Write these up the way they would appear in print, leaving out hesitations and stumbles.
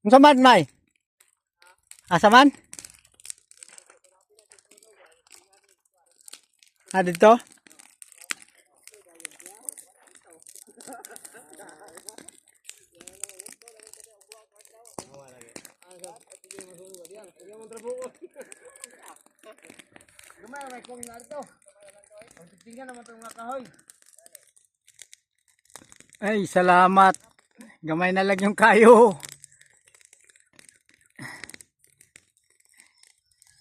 Unsa man, May? Asa man? Ah, dito? Gamay may kong narito. Ang titingnan naman itong mga kahoy. Ay, salamat. Gamay na lang yung kayo.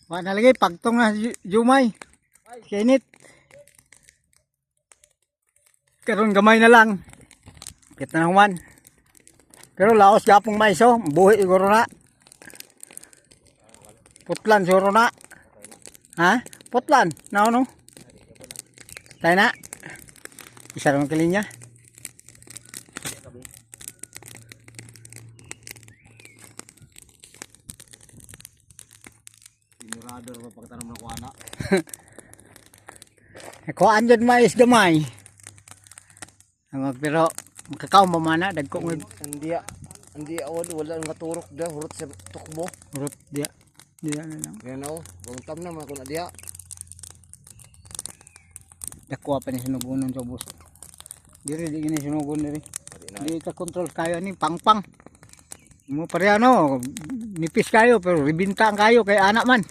Wa na lagi pagtong na jumay. Kinit. Karon gamay na lang. Kita na human. Pero laos gapong mais oh, buhi siguro na. Putlan siguro na. Ha? Putlan, na ano? Tayo na. Isa lang kalinya. Tinurador pa pagtanong na kuana. Kuan jud mais gamay. Ang pero makakaw mamana dagko ng Hindi hindi awad wala nga turok da hurot sa tukbo. rot dia. Dia na lang. Yan oh, tam na mga kuna diya. Dako pa ni sunugonon sa ubos. Diri di gini sunugon diri. Di ka control kayo ni pangpang. Mo pareha no, nipis kayo pero ribinta ang kayo kay anak man.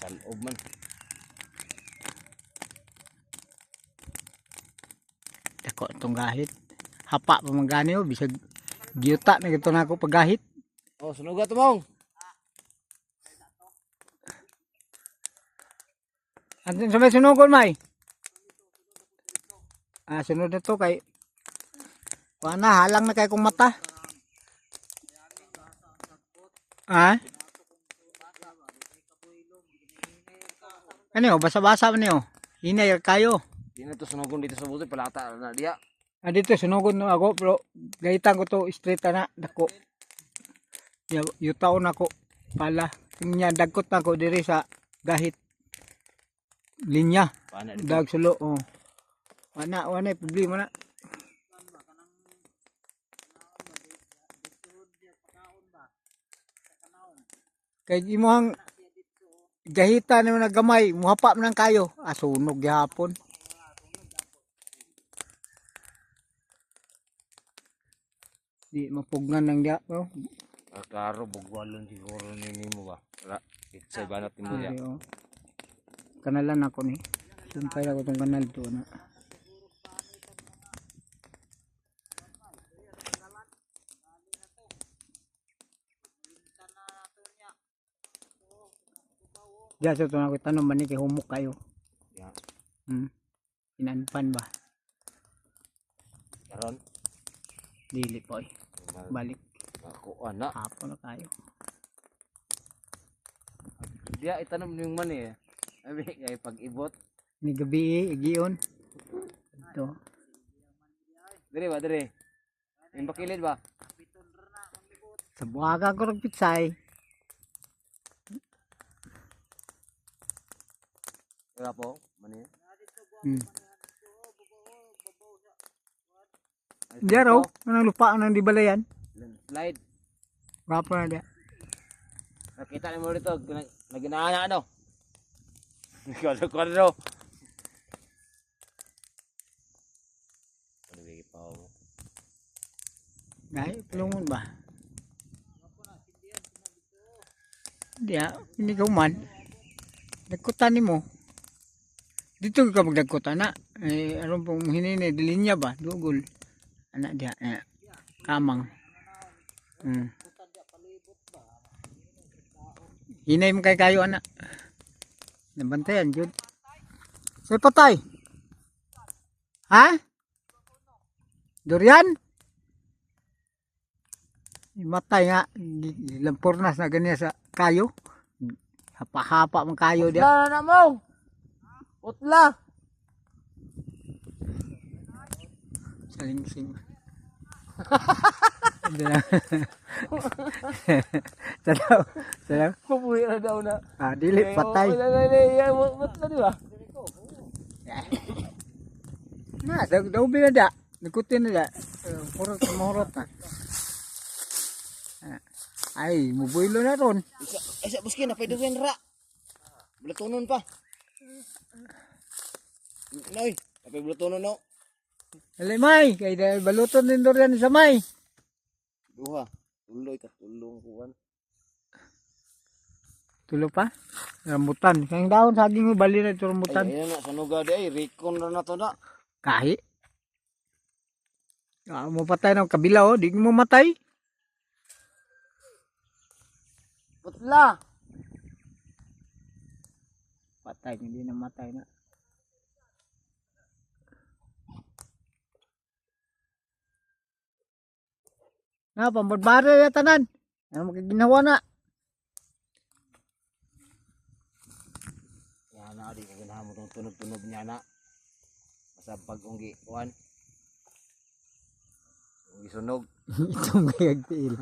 Salob man. Dako itong gahit. Hapa pa man gani oh, bisag giyuta na gito na ako paggahit. Oh, sunugat mong. Antin sa may sunugon may. Ah, sunod na to kay wala halang na kay kong mata. Ah? Ano yun? Basa-basa man yun. Hinay kayo. Di na to sunugon dito sa butoy palata na diya. Ah, dito sunugon no ako pero gahitan ko to straight na dako. Ya, yutaon ako pala. Nya dagkot na ako diri sa gahit linya. Pana dito. Dag sulo oh. Wala wala problema na. Kay imong gahitan nimo na gamay, muhapa man ang kayo. Ah, sunog gihapon. Di mapugnan ng diya, oh. Ah, klaro bugwalon siguro ni nimo ba. Wala. Itsay banat nimo diya. Ay, oh. Kanalan ako ni. Sumpay ako tong kanal to na. Diya sa ito ako tanong man ni kay humok kayo. Ya. Inanpan ba? Karon. Dili po eh. Balik. Makuha na. Hapon na tayo. Diya itanom ning man eh. Abi kay pag-ibot. Ni gabi eh, igion. Ito. Dire ba dire? Yung bakilid ba? Sa buhaga ko rin pitsay. Wala po. Mani. Diya raw, anong lupa, anong di balayan? Landslide. Wapo na diya. Nakita ni mo dito, naginaan ano? Kwadro kwadro. Ano pa ako? Ay, tulungon ba? Diya, hindi ka man. Nagkutan ni mo. Dito ka magdagkutan na. Eh, aron pong hinini, dilinya ba? Dugol. Anak diya, eh, kamang. Hinay mo kay kayo, anak. Nabantayan, Jud. Say patay. Ha? Durian? Matay nga, lampurnas na ganyan sa kayo. Hapa-hapa man kayo diya. Utla na mo! Utla! Salingsing. Hindi na. Salaw. Salaw. Mabuhi na daw na. Ah, dili, patay. Utla di ba? Na, daw na da. Nagkutin na da. Purot, mahurot na. Ay, mubuilo na ron. Isa, isa buski na pwede ra. Bulatonon pa. Noy, napay bulatonon no. Dali may, kay dahil baluton din durian sa may. Duha. Tuloy ka tulong kuan. Tulo pa. Rambutan. Kayang daon saging mo bali na ito rambutan. Ay, ayun na sa nuga di ay recon ra na to na. Kahi. Ah, mo patay ng kabila oh, di mo matay. Putla. Patay, hindi na matay na. Na, pambarbara ya tanan. Ano makaginawa na? Ya na di ko ganahan mo tong tunog-tunog niya na. Basta pag unggi kuan. Unggi sunog. Itong gayag tiil.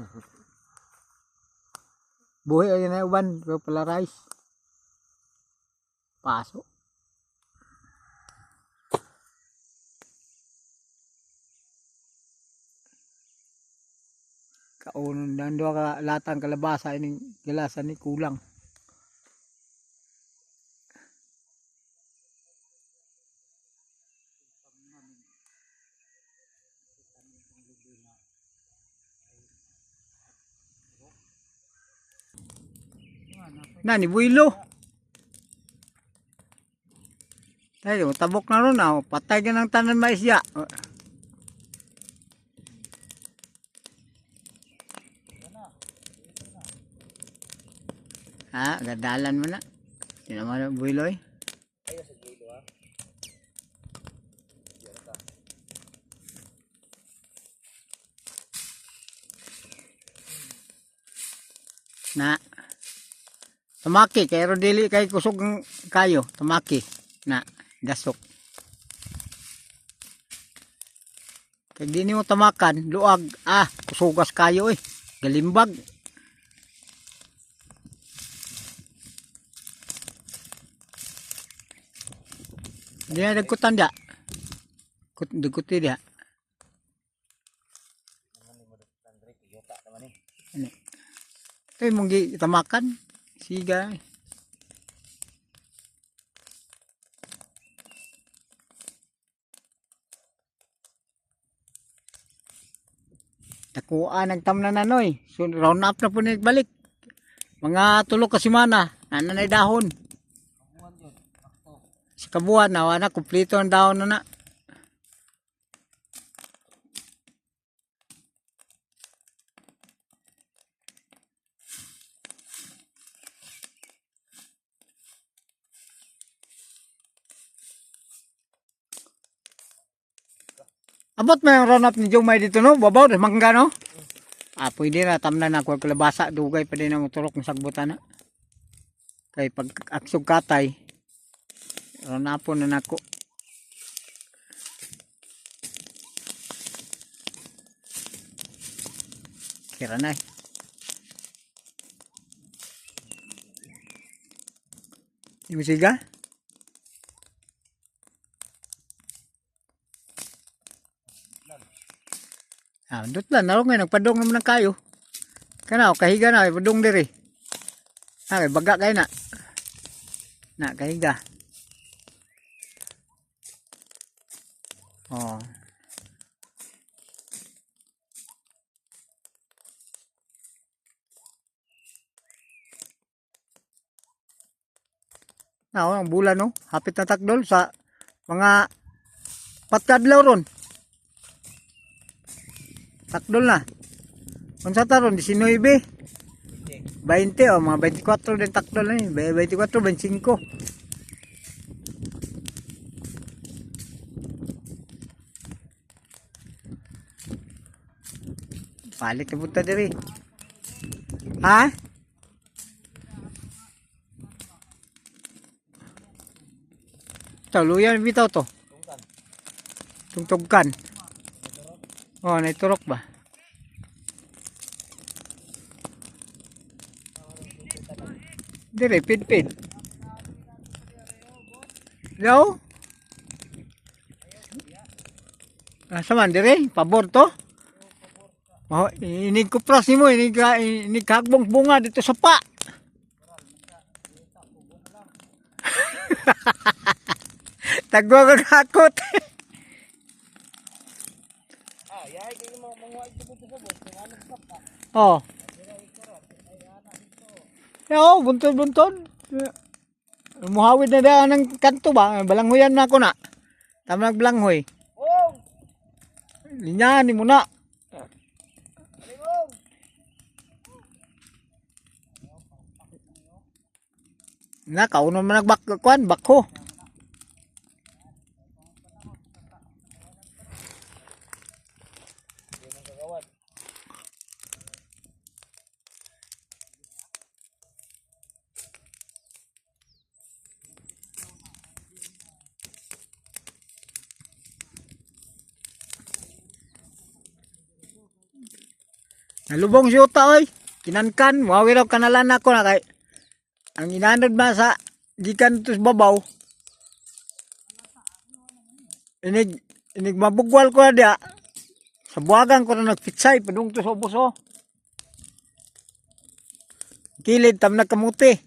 Buhi ay na uban, pero pala rice. Paso. Kaunon nando ka latang kalabasa ining galasan ni kulang. Na ni builo. Tayo, tabok na ron ah. Patay ka ng tanan mais ya. Ha, gadalan mo na. Di naman ang builo eh. Na. Tamaki, kay dili kay kusog ang kayo, tamaki. Na, dasok. Kay di nimo tamakan, luag, ah, kusugas kayo eh. Galimbag. Di na nagkutan da. Kut dagkuti dia. Ano? Ito yung mong tamakan. Siga. Eh. Nakuha nagtamna na noy. So round up na po na balik. Mga tulo ka semana, ana na dahon. Sa kabuan na wala kumpleto ang dahon na na. Abot mo yung round up ni Jumay dito no? Babaw, mangga no? Ah, pwede na, tamna na ako kalabasa, dugay pa din ang turok ng sagbutan na. Kay pag aksog katay, round up na nako. Kira na eh. Di mo siga? Ah, dut lang naro ngay nagpadong naman ang kayo. Kana kahiga na padong diri. Ah, kay baga kay na. Na kahiga. Oh. Na, oh, ang bulan no. Hapit na takdol sa mga patkadlaw ron. Takdol na. Unsa ta ron 19? 20 o mga 24 din takdol na eh. 24, 25. Palit na punta diri. Ha? Ito, luyan bitaw to. Tungtugkan. Oh, naiturok ba? Dire, pid-pid. Yo? Asa man dire? Pabor to? Oh, inig kupras nimo, inig inig kagbong bunga dito sa pa. Tagwa ka hakot. Ah, yahay kayo mo manguha ito dito sa bus. Kung ano sa pa. Oh. Oh, buntod-buntod. Muhawid na daan ng kanto ba? Balanghoyan na ako na. Tama nagbalanghoy. Oh! Linyahan ni mo na. Aligong! Na, kauno man nagbak kuan, bakho. Hindi mo kagawad. Nalubong si Uta oy. Kinankan, wawi raw kanalan ako na kay ang inanod ba sa gikan to sa babaw. Inig inig mabugwal ko na diya. Sa buwagan ko na nagpitsay padung to sa ubos oh. Kilid tam nagkamuti.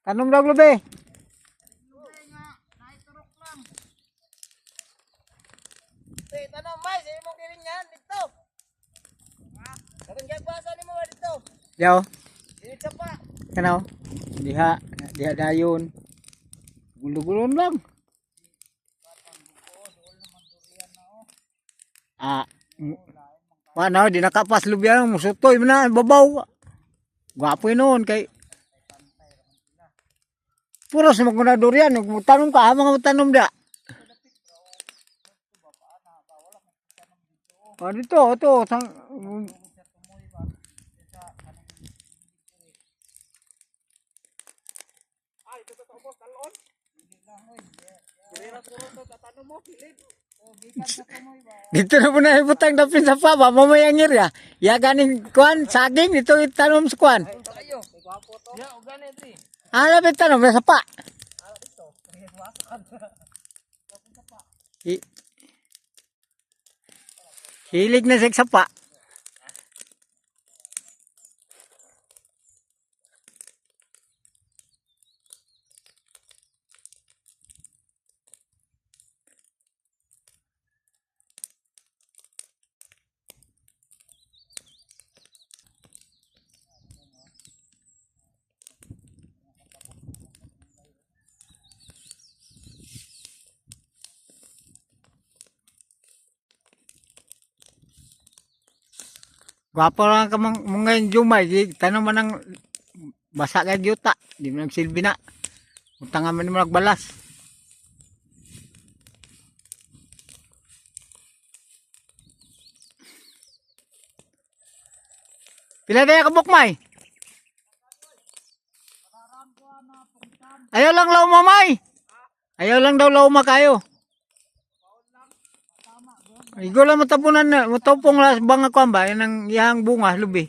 Tanom daw lubi. Te, tanong may sa imong gilingan dito. Katong gagwasa nimo ba dito? Yaw, Dito pa. kanaw. Diha, diha dayon. Gulo-gulon lang. Ah, wa na di nakapas lubyan musutoy man na babaw. Gwapo yun noon kay Puros na magmuna durian, tanong ka, ha, mga tanom da. Ah, dito, ito, sang, dito na po na ibutang dapin sa paba, mamayangir ya. Ya ganing kuan, saging, dito itanom sa kuan. Ayo, gwapo to. Ya, og gani diri. Ah, lapit tanom sa pa. Hilig na sa sapa. Gwapo lang ka mong mga jumay, di tanom man ang basa kay yuta, di mo nagsilbi na. Utang man mo nagbalas. Pila na ka bukmay? Ayaw lang lauma may. Ayaw lang daw lauma kayo. Igo lang matapunan na, matupong las banga kuan ba, yan ang iyang bunga, lubi.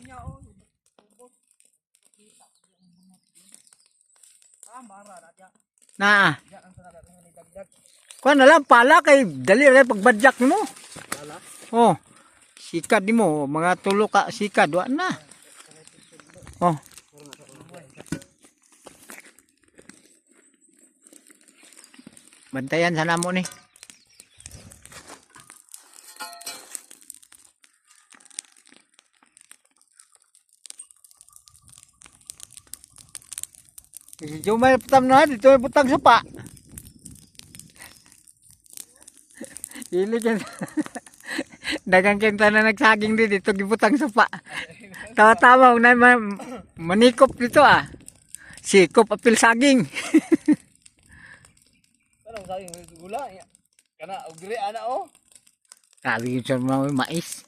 Na. Kuan na lang pala kay dali ra pagbadyak nimo. Oh. Sikad nimo, mga tulo ka sikad wa na. Oh. Bantayan sana mo ni. Si Jumay putam na dito may putang sapa. Ili kan. Dagang kenta na nagsaging din dito gibutang sapa. Tawa-tawa na manikop dito ah. Sikop apil saging. Tanong sa akin, gula. Kana og diri ana oh. Sabi yun sa mga mais.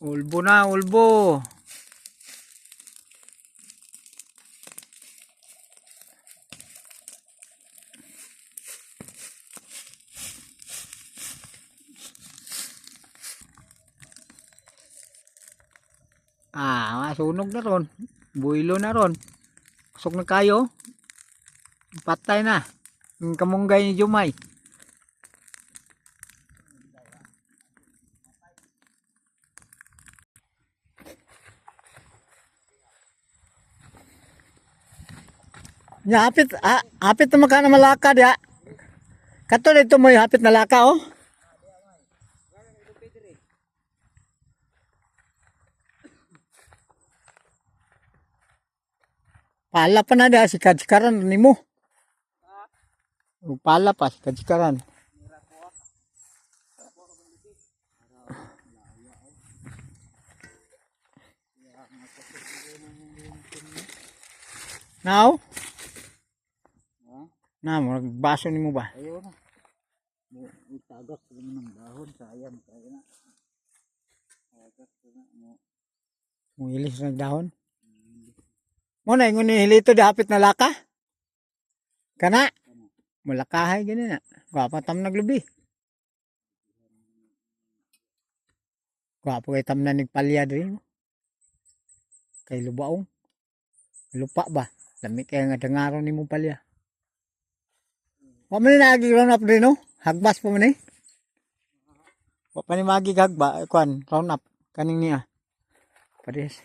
Ulbo na, ulbo. Masunog na ron. Builo na ron. Kusog na kayo. Patay na. Ang kamunggay ni Jumay. Ya, hapit, ah, hapit na maka na malaka diya. Kato dito mo yung hapit na laka oh. Pala pa na diya, sikad-sikaran ni mo. Pala pa, sikad-sikaran. Now? Na, murag baso nimo ba? Ayaw na. Itagak sa ng dahon, sayang kaya na. Tagak sa mo. Muilis ng dahon. Mo na ingon ni hilito di hapit na laka. Kana. Mulakahay gani na. Gwapa tam naglubi. Gwapo kay tam na nagpalya diri. Kay lubaong. Lupa ba? Lami kay nga dangaron nimo palya. Wa man ni naagi round up diri no? Hagbas pa man eh. Wa pa ni magi hagba kuan round up kaning niya. Parehas.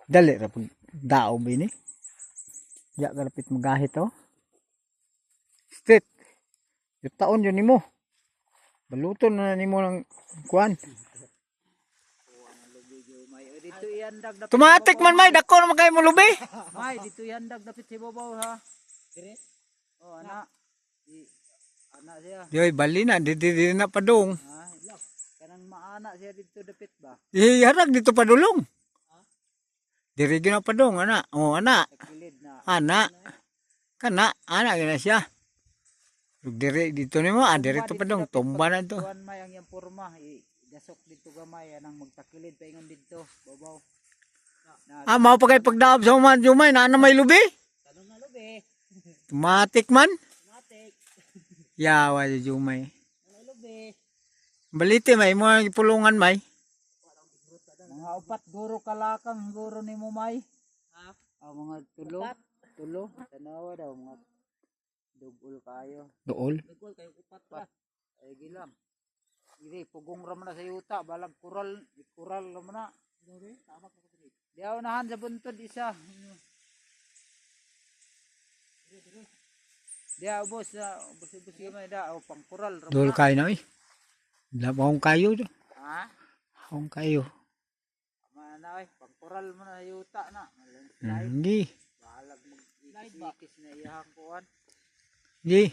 Dali ra pud dao bini. Ya garapit magahit oh. Street. Yung taon yun nimo. Baluton na nimo ng kuan. Dito iandag dapit. Tumatik man may dako naman kayo mo lubi. May dito iandag dapit si Bobaw ha. Dire. Oh ana. Di ana siya. Yoy bali na di di, di na padung. Ha. Kanang maana siya dito dapit ba? Iharag dito padulong. Diri gyud na padung ana. Oh ana. Sa kilid na. Ana. Kana ana gyud na siya. Ug Diri dito nimo ah diri to padung tumba na to. Kuan may ang iyang porma i dasok dito gamay anang magtakilid paingon dito Bobaw. Na Ah mao pa kay pagdaob sa human jumay na ana may lubi. tanong na lubi. Tumatik man. Matik. Yawa di jumay. Ano lubi. Balite may mo ang pulungan may. Mga upat guro kalakang guro ni mo may. Ha? Ah, mga tulo. Tulo. Tanawa daw mga dugol kayo. Dool. Dugol kayo upat pa. Ay gilang. Iri pugong ra man na sa yuta balag kural, kural ra man na. Diaw nahan sa buntod isa. Diaw ubos na ubos ubos gamay da o pangkural ra man Dool na. kayo na eh. Wala akong kayo. Do. Ha? Akong kayo. Mana ay pangkural mo na sa yuta na. Malang Hindi. Bahalag mag-ikis-ikis na iyahang kuan. Hindi.